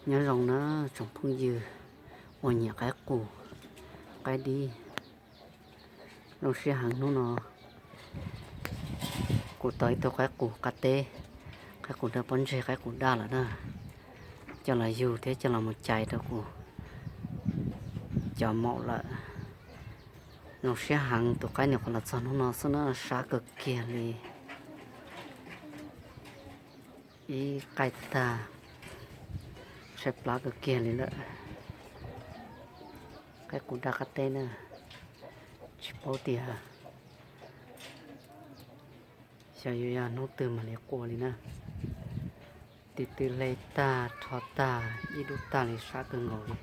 Nyob zoo na tsoom phooj ywg uas nyiam qaib qus, qaib dib. Zoo siab heev hnub no kuv tau ib tug qaib qus qab teb, qaib qus dawb pob ntseg, qaib qus daj lawm na, coj los yug thiab coj los mus cais rau kuv cov maum lawm. Zoo siab heev tus qaib nyuam qhuav los txog hnub no xwb na, sab kawg kiag li. Ib qaij tag, tshaib plab kawg kiag li lawm. Qaib qus daj qab teb na, tsis paub tias xyov yuav yog hnub twg mam li qua li na. Tis tw hle tag rho tag ib dub tag li, sab kawg nkaus li.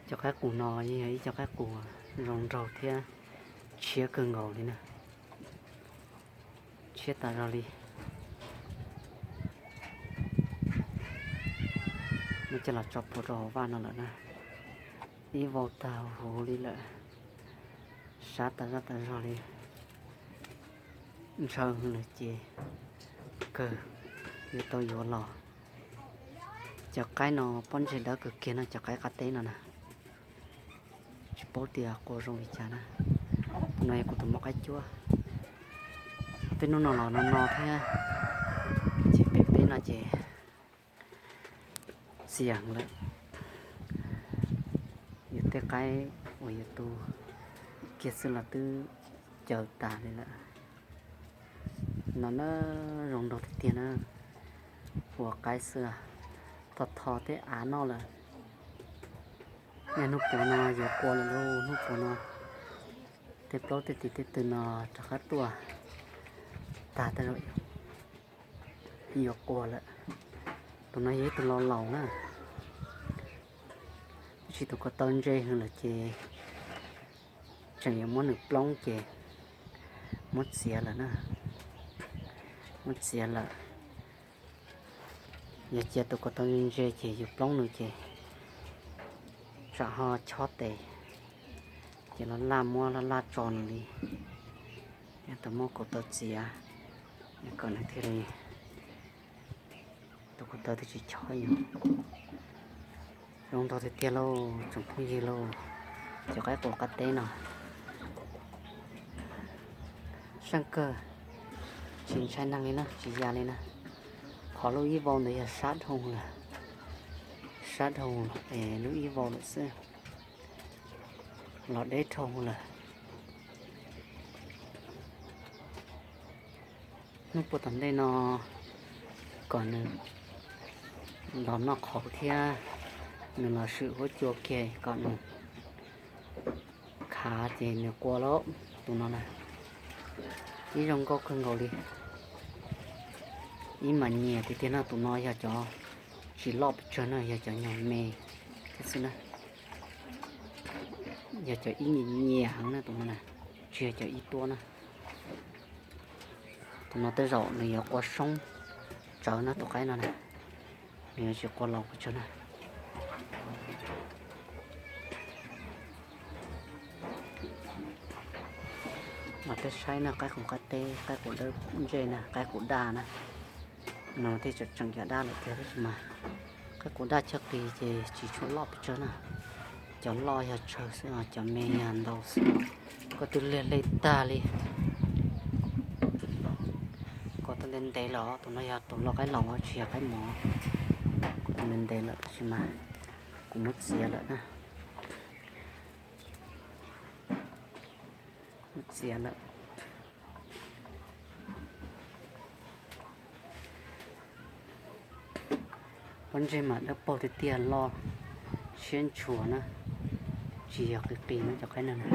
Cov qaib qus no yeej yog ib co qaib qus zoo nraug thiab tshiab kawg nkaus li na. Tshiab tas zog li. Muab coj los tso plhuav rau hauv vaj no lawm na. Ib vau tag huv li lawm, sab tas zog tas zog li. Ntshaw lawm ces kawg yuav tau yuav los. Cov qaib no pob ntseg dawb kawg kiag no, cov qaib qab teb no na. Tsis paub tias qua zoo li cas na. Tus no yog kuv tus maum qaib cuab. Peb hnub no los no no thiab, ces pem peb no ces txias lawm. Yus tej qaib uas yus tu kiag xwb los twb caws tas li lawm. No na, zoo nraug tiag tiag na. Ua qaib xwb, tho tho tej av noj lawm. Niaj hnub puav no yuav qua lawm lauj, hnub puav no tej plaub tej tis tej tw no rov qab tuaj tag tej zaum yuav qua lawm. Tus no yog ib tug laus laus na, tab sis tus ko taw ntse heev lawm ces tseem yuav muab nws ploob ces muab txiav lawm na, muab txiav lawm. Yog cia tus ko taw ntse ces yus ploob nws ces tsam ho chob tes, ces laj laj muab laj laj tso nws li. Yog tau muab ko taw txiav kom nws thiaj li, tus ko taw thiaj tsis chob yus. Zoo nraug tiag tiag lauj tsoom phooj ywg lauj, cov qaib qus qab teb no. Seej kawg, tsis ntshai neeg li na, tsis ya li na. Qhov lub ib vau ntawd yog sab dhau lawm, sab dhau es lub ib vau lawm xwb, los deb dhau lawm. Hnub puag tom ntej no kom nws los noj qhauv thiab nws los swm huab cua kiag kom nws khav ces nws qua lauj. Tus no na, ib zoo nkauj kawg nkaus li. Ib mas nyias tiag tiag no, tus no yog cov tsis loj pes tsawg na, yog cov nyuag me thiab xwb na. Yog cov ib nyias nyias heev na tus no na, tsis yog cov ib tuab na. Tus no tej zaum nws yuav qua soob tsawv na, tus qaib no na, nws yuav tsis qua laus pes tsawg na. Mas peb saib na, qaib qus qab teb, qaib qus dawb ntsej na, qaib qus daj na. No thiaj tseem cov daj lawm tiag, tab sis mas qaib qus daj chaw qis ces tsis tshua loj pes tsawg na. Cov loj yog tsawg xwb, cov me yog ntau xwb. Ko tw liag hle tag li. Ko tw ntev ntev lawm, tus no yog tus lau qaib laus tsis yog qaib mov. Ko tw ntev ntev lawm tab sis mas kuv muab txiav lawm na. Muab txiav lawm. Pob ntseg mas dawb paug tiag tiag, loj siab ntshua na, tsis yog qis qis na cov qaib no na,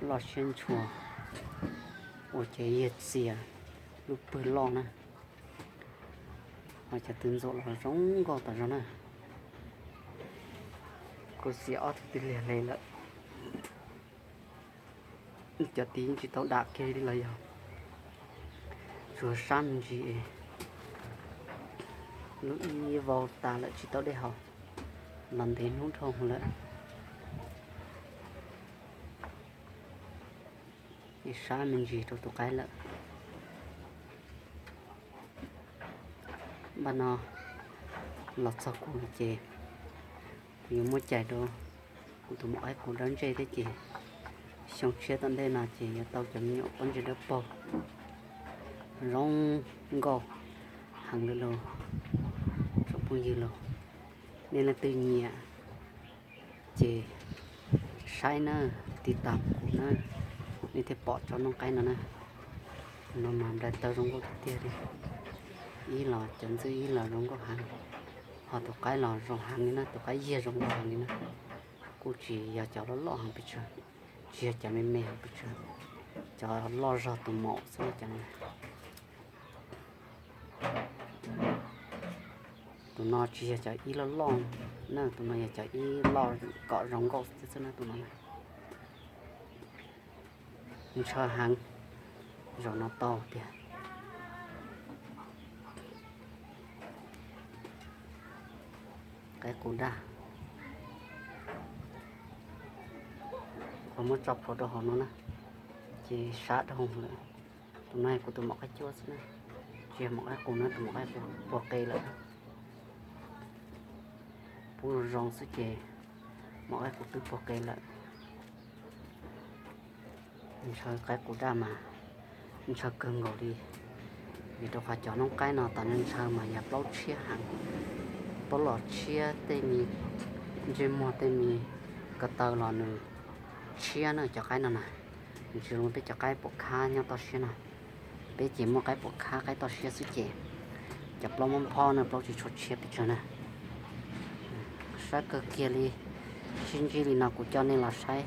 loj siab ntshua, ua ces yiag txias, lub pwg loj na. Ho cov tw ntxuam los zoo nkauj tas zog na. Kuv txiav ob tug tw liag hle lawm. Cov tid tsis tau dam kiag li los yog tsuas sab me ntsis, lub ib vau tas lawm tsis tau dej haus, los ntev hnub dhau lawm. Ib sab me ntsis rau tus qaib lawm. Npaj no Los txog kuv no ces kuv yuav muab cais rau kuv tus maum qaib qus dawb ntsej thiab ces xyoo tshiab tom ntej no ces yuav tau cov me nyuam pob ntseg dawb paug zoo nkauj heev li lauj. Tsoom phooj ywg lauj, nej leej twg nyiam ces saib na, tiv tam kuv na, nej thiaj pom tsob noob qaib no na. No mas nplai tawv zoo nkauj tiag tiag li. Ib los cov ntxwb ib los zoo nkauj heev, ho tus qaib los zoo heev li na, tus qaib yiag zoo nkauj heev li na. Kuj tsis yog cov loj loj heev pes tsawg, tsis yog cov me me heev pes tsawg, cov loj zog tus maum xwb na cov no. Tus no tsis yog cov ib loj loj na, tus no yog cov ib loj kom zoo nkauj xwb na tus no na. Ntshaw heev, zaum no tau tiag. Qaib qus daj, kuv muab tso plhuav rau hauv no na, ces sab dhau lawm. Tus no kuv tus maum qaib cuab xwb na, tsis yog maum qaib qus na, tus maum qaib qus puag qe lawm. Pub zoo zoo xwb ces maum qaib qus twb puag qe lawm. Ntshaw qaib qus daj mas ntshaw kawg nkaus li, vim rau qhov cov noob qaib no tas ntshaw mas yog plaub tshiab heev, plaub los tshiab, tej me ntsej muag tej me ko taw los nws tshiab na cov qaib no na. Nws tsis zoo peb cov qaib pom khab nyob toj siab no. Peb ces muaj qaib pom khab qaib toj siab xwb ces cov plaub mob phob na, plaub tsis tshua tshiab pes tsawg na. Sab kawg kiag li, sib ntsib li no kuv coj nej los saib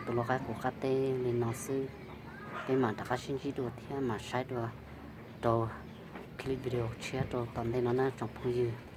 tus lau qaib qus qab teb li no xwb. Peb mam rov qab sib ntsib dua thiab mam saib dua rau clip video tshiab rau tom ntej no na tsoom phooj ywg.